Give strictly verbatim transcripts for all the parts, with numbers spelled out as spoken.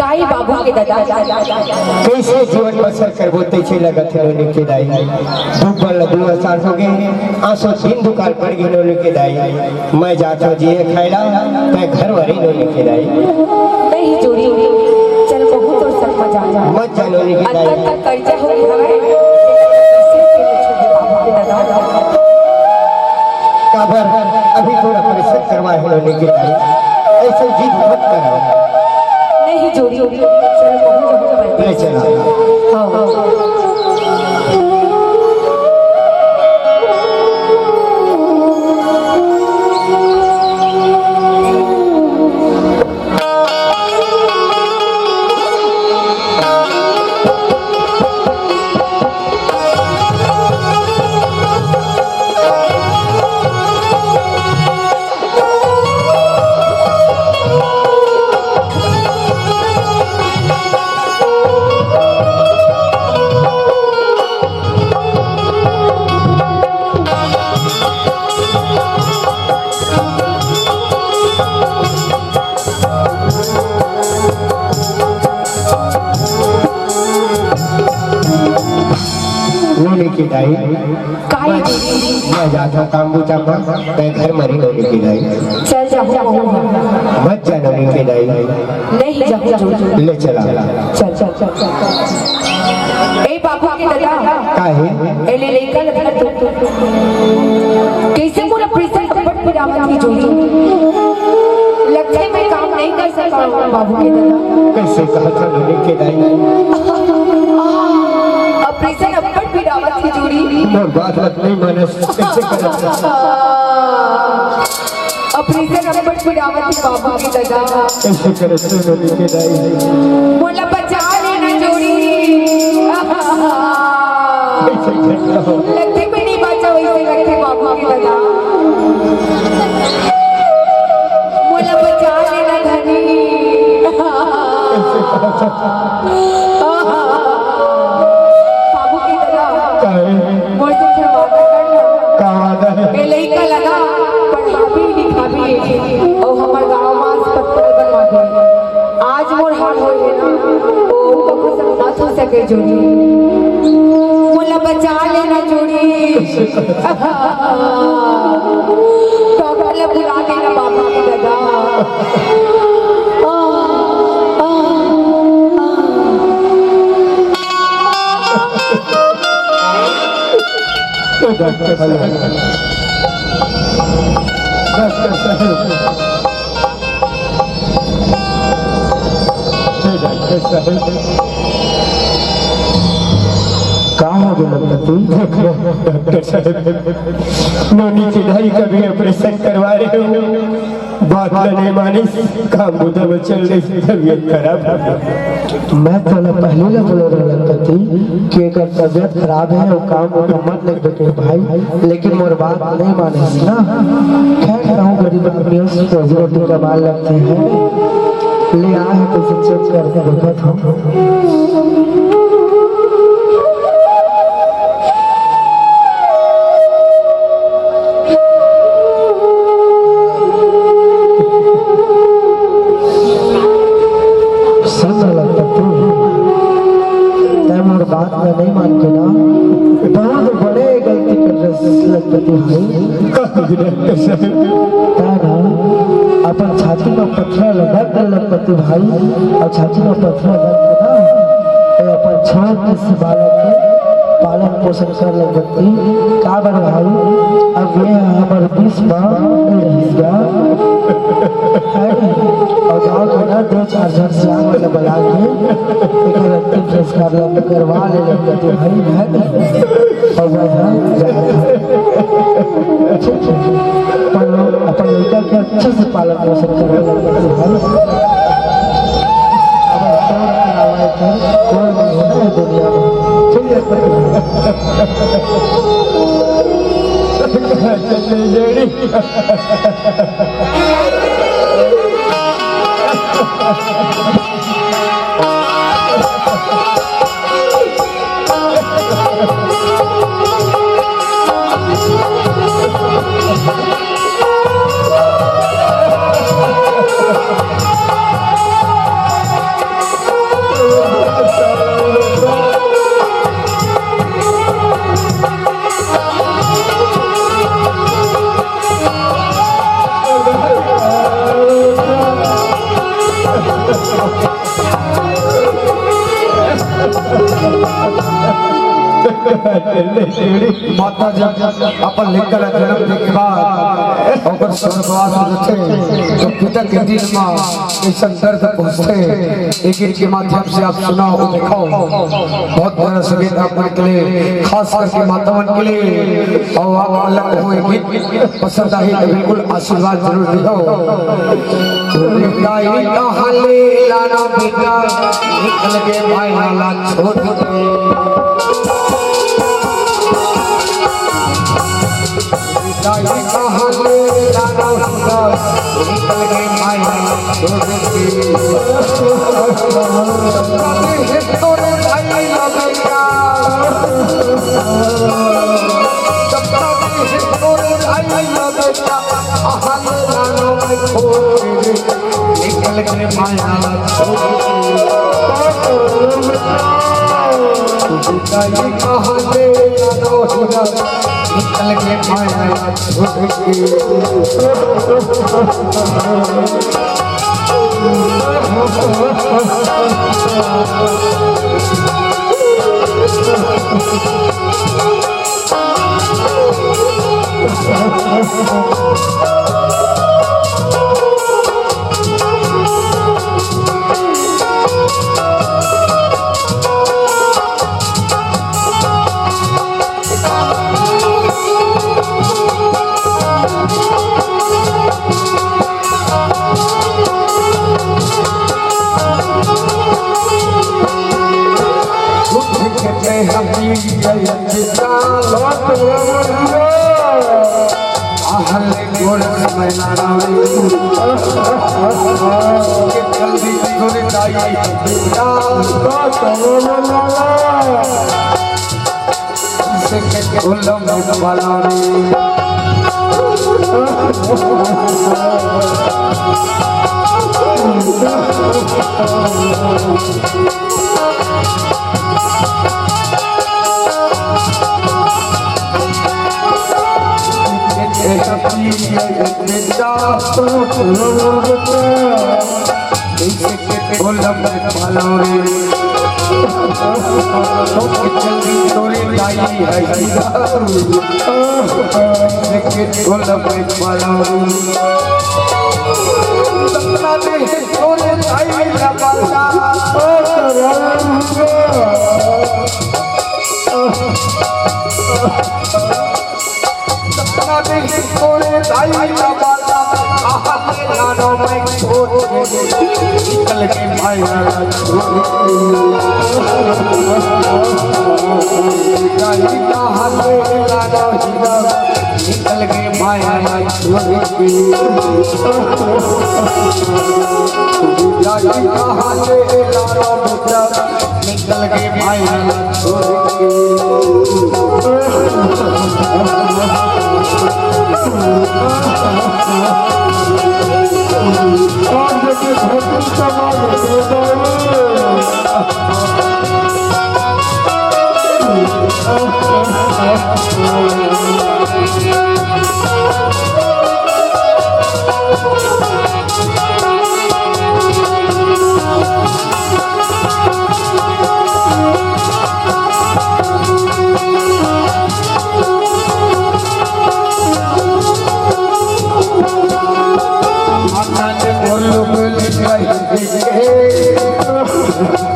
आई बाबू के ददा। कइसे जीवन बसर करबो, तइसे लगत हे नोनी के दाई। दू बर ल दू असार होगे, आंसू दिन दुकाल पड़ गे नोनी के दाई। मैं जात हंव जिए खाए ला, तैं घर वाली नोनी के दाई। नहीं जोड़ी, चल कहूं तोर संग मजा। मत जा नोनी के दाई। अंत तक कर्जा हो गे हवय। काबर अभी तोर operation करवाए हे नोनी के दाई, अइसे जिद मत कर। नहीं जोड़ी, चल कहूं जब ले चला। हाँ। नोनी के दाई। काहे जी? मैं जात हंव काम बूता म, तैं घर म रह नोनी के दाई। चल जाहूं, कहूं। मत जा नोनी के दाई। नहीं जाहूं। ले चला। चल, चल, चल, चल। ए बाबू के ददा। काहे? ए ले लइका ल धर तू। कइसे मोर operation अब्बड़ पिरावत हे जोड़ी। लगथे मैं काम नहीं कर सकंव बाबू के ददा। कइसे कहत हस नोनी के दाई? Operation अब्बड़ पिरावत हे जोड़ी। मोर बात ल नहीं मानस, कइसे करत हस? Operation अब्बड़ पिरावत हे बाबू के ददा। कइसे करत हस नोनी के दाई? मोला बचा लेना जोड़ी। कइसे करत हस? लगथे मैं नहीं बांचंव, अइसे लगथे बाबू के ददा। मोला बचा लेना धनी। कइसे करत हस? बाबू के ददा। काहे? मोर से फिर वादा कर ना। का वादा हे? ए लइका ल ना पढ़ाबे लिखाबे अउ हमर गांव म अस्पताल बनवाबे। आज मोर हाल होय हे ना, ओ कभू संग मत हो सके जोड़ी। मोला बचा लेना जोड़ी। डॉक्टर ल बुला देना बाबू के ददा। ए डॉक्टर साहब, डॉक्टर साहब, ए डॉक्टर साहब, का हो गे लखपति? डॉक्टर साहब, नोनी के दाई के अभी operation करवा रहे हंव। बात ल नहीं मानिस, काम बूता म चल देस, तबीयत खराब हो गे। मैं तोला पहिली ले बोले रहेंव लखपति कि एकर तबीयत खराब हे अउ काम बूता मत लेगबे कहे भाई, लेकिन मोर बात नहीं मानिस ना। खैर, कहूं गरीब आदमी हस, रोजी रोटी कमाए लगथे। ले आए हंव, तइसे check करके देखत हंव। सुन ना लखपति, तैं मोर बात ल नहीं मानबे ना, बहुत बड़े गलती कर डरेस लखपति भाई। तैं ना अपन छाती म पथरा ल रख दे लखपति भाई, अउ छाती म पथरा रख के ना, तैं अपन छोट से बालक के पालन पोषण कर लखपति। काबर भाई, अब ये हमर बीच म नहीं रहिस गा। हे, अउ गांव के ना दू चार झन सियान मन ल बला के एकर अंतिम संस्कार ल करवा ले लखपति भाई, हे। अउ मैं ना जात हंव। ठीक हे, अपन लोग अपन लइका के अच्छा से पालन पोषण करे लखपति भाई। अब तोर अलावा एकर कोई नहीं हे ना ये दुनिया म। ठीक हे, लखपति भाई। माता जब अपन लइका ला जन्म दे के बाद ओकर स्वर्गवास हो जाथे, तो पिता के दिल मा अइसन दर्द पहुंचथे। एक गीत के माध्यम से आप सुनाओ, दिखाओ, बहुत बड़ा संगीत आप मन के लिए, खास करके माता मन के लिए। अउ आप मन ला कहूं, ये गीत पसंद आही तो बिल्कुल आशीर्वाद जरूर दिहो। दाई कहाँ ले लाना बेटा, निकल के माया ला छोड़ के। दाई कहाँ ले लाना बेटा, निकल के माया ला छोड़ के। तोरे दाई ला बेटा, तोरे दाई ला बेटा, निकल के माया छोड़ के। निकल के माया छोड़ के। निकल के माया ला छोड़ के। निकल के माया ला छोड़ के।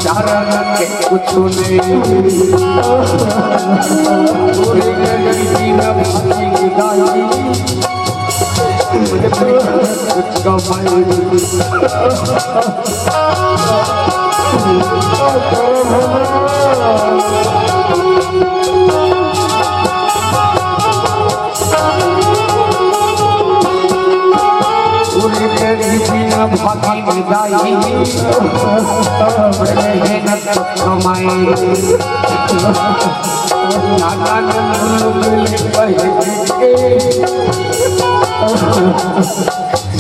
चारण के कुछ नहीं। पूरे गली में भागी गाई। कुछ कमाई। पूरी तेरी बिना भागी दाई, मेहनत कमाई। नाना नंदू मिल के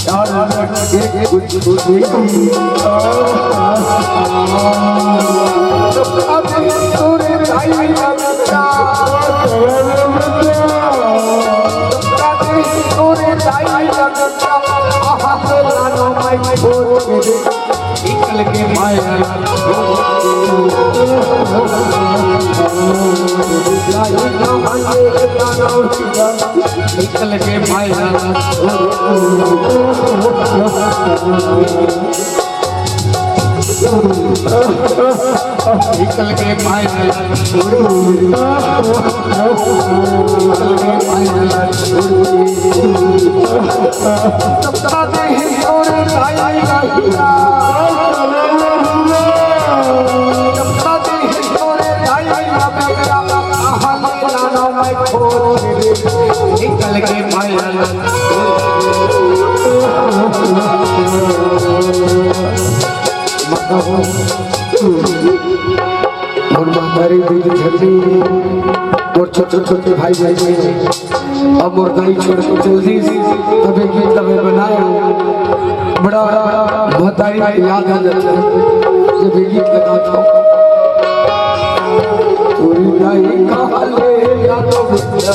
डाल के कुछ कुछ। अब तोरे भाई लगता, तोरे भाई लगता, आहा, लानो माई छोड़ के। निकल के माया निकल के माया। निकल के माया। निकल के माया। सपना दे और आई आई। निकल के माया। और महतारी दीदी झंडी और छोटे छोटे भाई भाई, अब मोर दाई छोड़ के चल दी, तबे गीत तबे बनाए। बड़ा महतारी के याद आ जाता है जब ये गीत लगाता हूँ। तोरी दाई कहाँ ले यादव भैया।